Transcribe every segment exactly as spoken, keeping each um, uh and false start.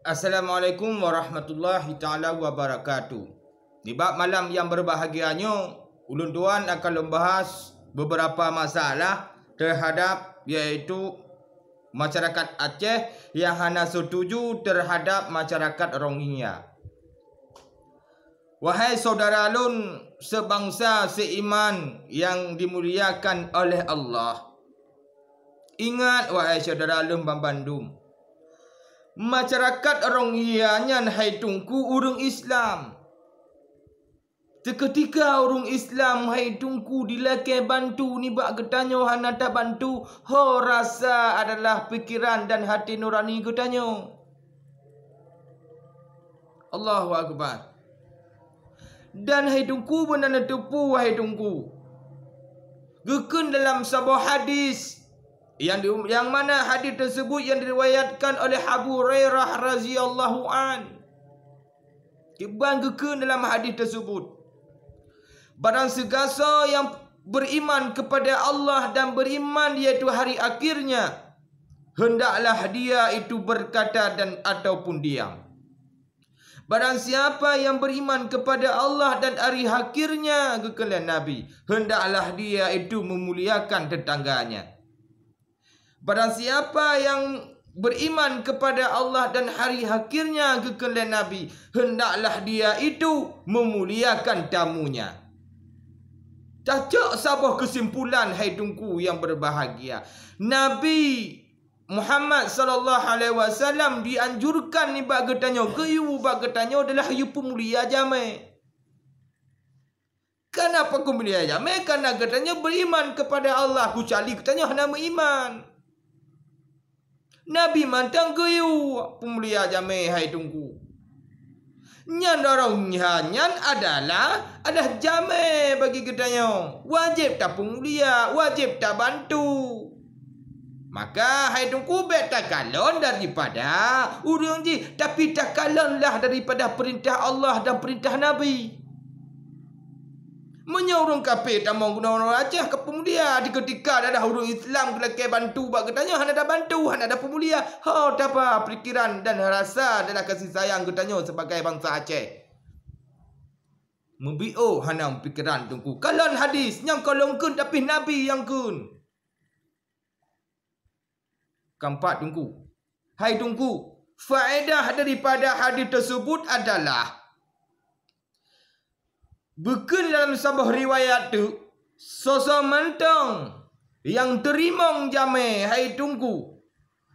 Assalamualaikum warahmatullahi taala wabarakatuh. Nibak malam nyang berbahagia nyoe, ulôn tuan akan lôn bahas beberapa masalah terhadap, yaitu masyarakat Aceh yang hana setuju terhadap masyarakat Rohingya. Wahai saudara lôn sebangsa seiman yang dimuliakan oleh Allah, ingat, wahai saudara lôn banmandum, masyarakat Rohingya nyan hai Teungku ureuëng Islam. Seukeutika ureuëng Islam hai Teungku dilakée bantu nibak geutanyoe hana tabantu, ho rasa adalah pikeran dan hati nurani geutanyoe. Allahu Akbar. Dan hai Teungku, beuna neuteupeue, wahai Teungku, geukheun dalam saboh hadis, yang di, yang mana hadis tersebut yang diriwayatkan oleh Abu Hurairah radhiyallahu an. Kiban geukheun dalam hadis tersebut, barang sigasoe yang beriman kepada Allah dan beriman yaitu hari akhirnya, hendaklah dia itu berkata dan ataupun diam. Barang siapa yang beriman kepada Allah dan hari akhirnya, geukheun lé Nabi, hendaklah dia itu memuliakan tetangganya. Barang siapa yang beriman kepada Allah dan hari akhirnya, geukheun lé Nabi, hendaklah dia itu memuliakan tamunya. Tacok saboh keusimpulan, hai Teungku yang berbahagia. Nabi Muhammad sallallahu alaihi wasallam dianjurkan nibak geutanyoe, geuyue bak geutanyoe adalah yue peumulia jamé. Kenapa peumulia jamé? Karena geutanyoe beriman kepada Allah, keucuali geutanyoe hana meuiman. Nabi mantong geuyue peumulia jamé, hai Teungku. Nyan Rohingya nyan adalah, adalah jamé bagi geutanyoe. Wajéb tapeumulia, wajéb tabantu. Maka, hai Teungku, bék takalon daripada ureuëng jih, tapi takalonlah daripada peurintah Allah dan peurintah Nabi. Meunyoe ureuëng kafé tamong keunoe ureuëng Aceh ka peumulia, di keutika adalah ureuëng Islam geulakée bantu bak geutanyoe hana tabantu, hana tapeumulia, ho taba pikiran dan rasa adalah kasih sayang geutanyoe sebagai bansa Aceh. Meubiôh hana pikiran Teungku. Kalon hadis nyang kalon kheun, tapi Nabi nyang kheun. Keempat, Teungku. Hai Teungku, faedah daripada hadis tersebut adalah bukon dalam saboh riwayat tu, soe-soe mantong nyang teurimong jamé, hai Teungku,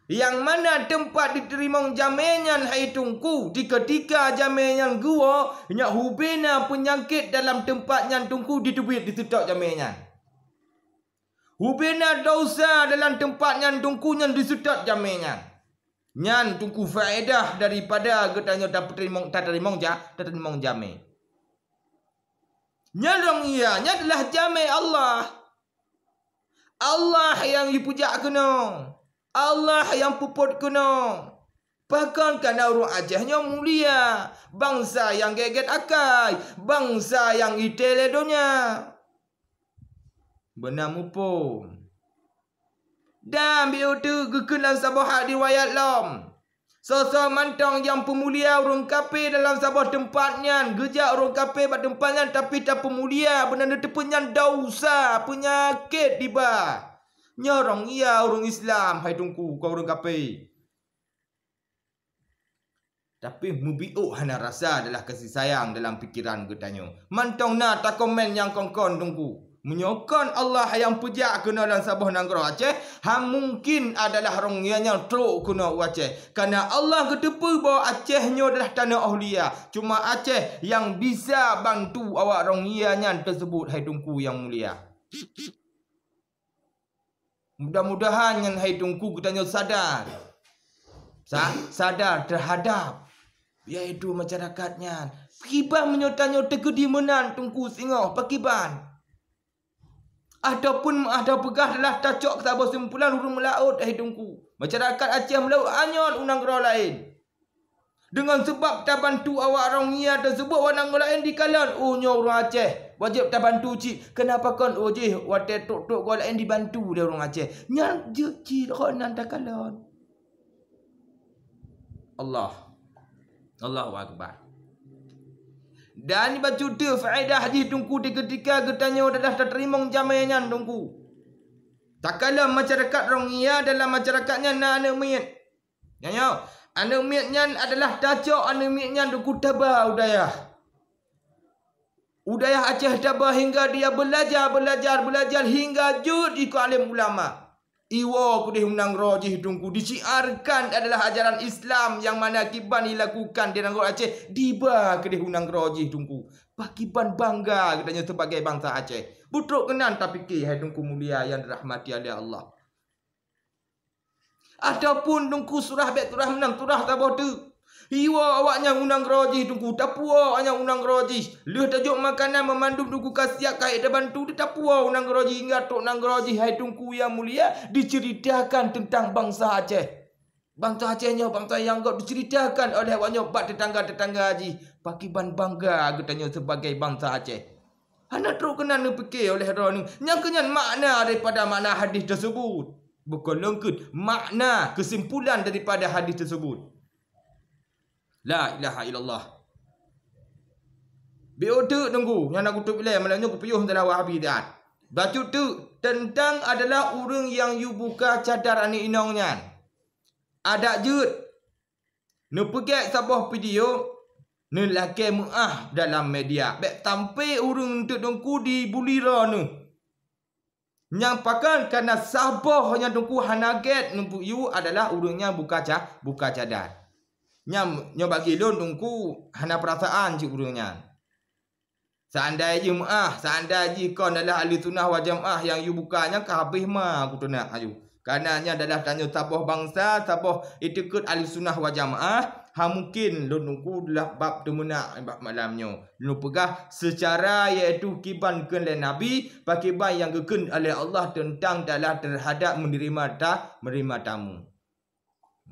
nyang mana teumpat diteurimong jamé nyan, hai Teungku, di keutika jamé nyan geuwoe, nyak hubena peunyakét dalam teumpat nyan, Teungku, diteubiet diseutôt jamé nyan. Hubena desya dalam teumpat nyan, Teungku, nyan diseutôt jamé nyan. Nyan, Teungku, faedah daripada geutanyoe tateurimong, tateurimong ja-, tateurimong jamé. Nyan Rohingya, nyan adalah jamé Allah. Allah nyang jipeujak keunoe. Allah nyang peuphon keunoe. Pakon kana ureuëng Aceh nyoe mulia, bansa nyang gét-gét akai, bansa nyang itéh lé donya. Beuna muphom. Dan biôh teuk geukheun lam saboh riwayat lom, soe-soe mantong nyang peumulia ureuëng kafé dalam saboh teumpat nyan, geujak ureuëng kafé bak teumpat nyan, tapi tapeumulia, beuna neuteupeue nyan desya, peunyakét diba. Nyoe Rohingya ureuëng Islam, hai Teungku, kon ureuëng kafé. Tapi meubiôh hana rasa adalah kasih sayang dalam pikiran geutanyoe. Mantong na takomen nyang kon-kon, Teungku. Meunyoe kon Allah nyang peujak keunoe lam saboh nanggroe Aceh, han mungken adalah Rohingya nyan trok keunoe u Aceh. Kana Allah geuteupeue bahwa Aceh nyoe adalah tanoh aulia. Cuma Aceh nyang bisa bantu awak Rohingya nyan teuseubut, hai Teungku nyang mulia. Mudah-mudahan nyan hai Teungku geutanyoe sadar. Sa-, sadar terhadap, yaitu masyarakat nyan. Pakriban meunyoe tanyoe teukeudi meunan Teungku singoh, pakriban? Ataupun, atawa peugah adalah tacok saboh simpulan ureuëng meulaôt hai Teungku. Masyarakat Aceh meulaôt anyot u nanggroe laén. Deungon seubab tabantu awak Rohingya teuseubut, awak nanggroe laén dikalon, "Oh, nyoe ureuëng Aceh, wajéb tabantu cit." Kenapa kon? Oh, jih watée trok-trok goe laén dibantu lé ureuëng Aceh. Nyan jeuet cit kon nan takalon. Allah. Allahu Akbar. Dan bacut teuk faedah jih Teungku di keutika geutanyoe adalah tateurimong jamé nyan Teungku. Takalon masyarakat Rohingya, dalam masyarakat nyan na aneuk miet. Nyan nyoe, aneuk miet nyan adalah tacok aneuk miet nyan Teungku taba u dayah. U dayah Aceh taba hingga dia belajar, belajar, belajar hingga jeuet jikeu alim ulama. Iwoe keudeh u nanggroe jih Teungku, disiarkan adalah ajaran Islam nyang mana kiban dilakukan di nanggroe Aceh, diba keudeh u nanggroe jih Teungku. Pakiban bangga geutanyoe sebagai bansa Aceh. Beutrok keunan tapike, hai Teungku mulia nyang dirahmati oleh Allah. Ataupun Teungku surah bék surah meunan, surah saboh teuk. Iwoe awaknyan u nanggroe jih Teungku, tapuwoe awaknyan u nanggroe jih. Lheueh tajok makanan meumandum Teungku ka siap ka ék tabantu, tapuwoe u nanggroe jih hingga trok nanggroe jih, hai Teungku nyang mulia, diceritakan teuntang bansa Aceh. Bansa Aceh nyoe bansa nyang göt diceritakan oleh awaknyoe bak teutangga-teutangga jih. Pakiban bangga geutanyoe sebagai bansa Aceh. Hana trok keunan neupike oleh droeneuh. Nyang keu nyan makna daripada makna hadis tersebut. Bukon leungkeuet, makna keusimpulan daripada hadis tersebut. La ilaha illallah. Biôh teuk Teungku, nyang na kutôb ilée malam nyoe kupiôh dalam Wahabi that. Bacut teuk teuntang adalah ureuëng nyang yue buka cadar aneuk inong nyan. Adak jeuet neupeugét saboh video, neulakée meuáh dalam media. Bék sampai ureuëng eunteuk Teungku dibuli droeneuh. Nyang pakon kana saboh nyang Teungku hana gét neupeu yue adalah ureuëng nyang buka ca-, buka cadar. Nyang nyoe bagi lôn Teungku hana peurasaan cit ureuëng nyan. Seandai jih meuáh, seandai jih kon adalah ahli sunnah wal jamaah nyang yue buka nyan ka habéh ma kuteunak ayue. Kana nyan adalah tanyoe saboh bansa, saboh itikeuet ahli sunnah wal jamaah, ha mungken lôn Teungku adalah bab teumeunak bak malam nyoe. Lôn peugah seucara yaitu kiban kheun lé Nabi, pakiban nyang geukheun oleh Allah teuntang dalam terhadap menerima ta-, menerima tamu.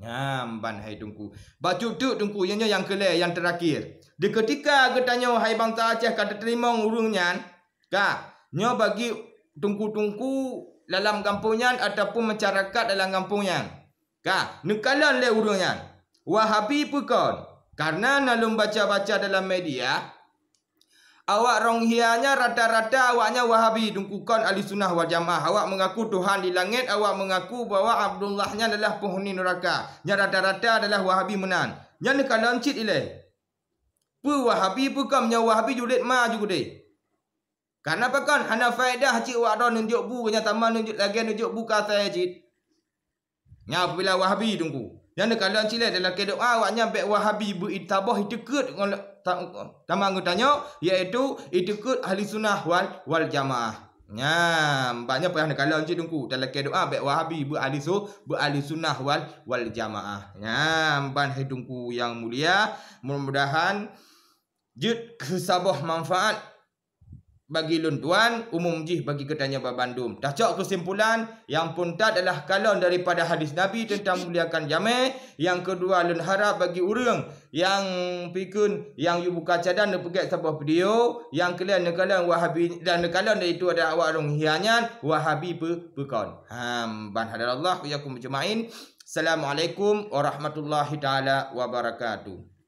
Nyan ban hai Teungku. Bacut teuk Teungku, nyan nyoe nyang keulhèe, nyang teurakhir. Di keutika geutanyoe hai bansa Aceh ka teuteurimong ureuëng nyan, ka, nyoe bagi teungku-teungku dalam gampông nyan ataupun masyarakat dalam gampông nyan, ka, neukalon lé ureuëng nyan, Wahabi peue kon? Kareuna na lôn baca-baca dalam media, awak Rohingya nyan rata-rata awaknyan Wahabi, Teungku, kon ahli sunnah wal jamaah. Awak meungaku Tuhan di langét, awak meungaku bahwa Abdullah nyan adalah penghuni neraka. Nyan rata-rata adalah Wahabi meunan. Nyan neukalon cit ilée. Peue Wahabi peue kon, nyoe Wahabi julét ma ju keudeh. Kareuna pakon hana faedah cit awak droe neujok bu, nyang sama neujok lagée neujok bu ka asai cit. Nyan apabila Wahabi Teungku. Nyan neukalon cit ilée dalam keu doa awaknyan bék Wahabi beu-, saboh itikeuet ngon ta-, tamang geutanyoe, yaitu itikeuet ahli sunnah wal, wal jamaah. Nyan, banyak payah neukalon cit Teungku. Dalam keu doa bék Wahabi beu-, ahli su-, beu-, ahli sunnah wal, wal jamaah. Nyan, ban hai Teungku nyang mulia, mudah-mudahan jeuet keu saboh manfaat bagi lôn tuan, umum jih bagi geutanyoe babandum. Tacok keusimpulan, nyang phôn that adalah kalon daripada hadis Nabi teuntang muliakan jamé. Nyang keudua, lôn harab bagi ureuëng nyang pikun nyang yue buka cadar neupeugét saboh video, nyang keulhèe neukalon Wahabi dan neukalon, yaitu adalah awak Rohingya nyan Wahabi peu-, peue kon. Ham, ban hadanallah wa iyyakum ajmain. Assalamualaikum warahmatullahi taala wabarakatuh.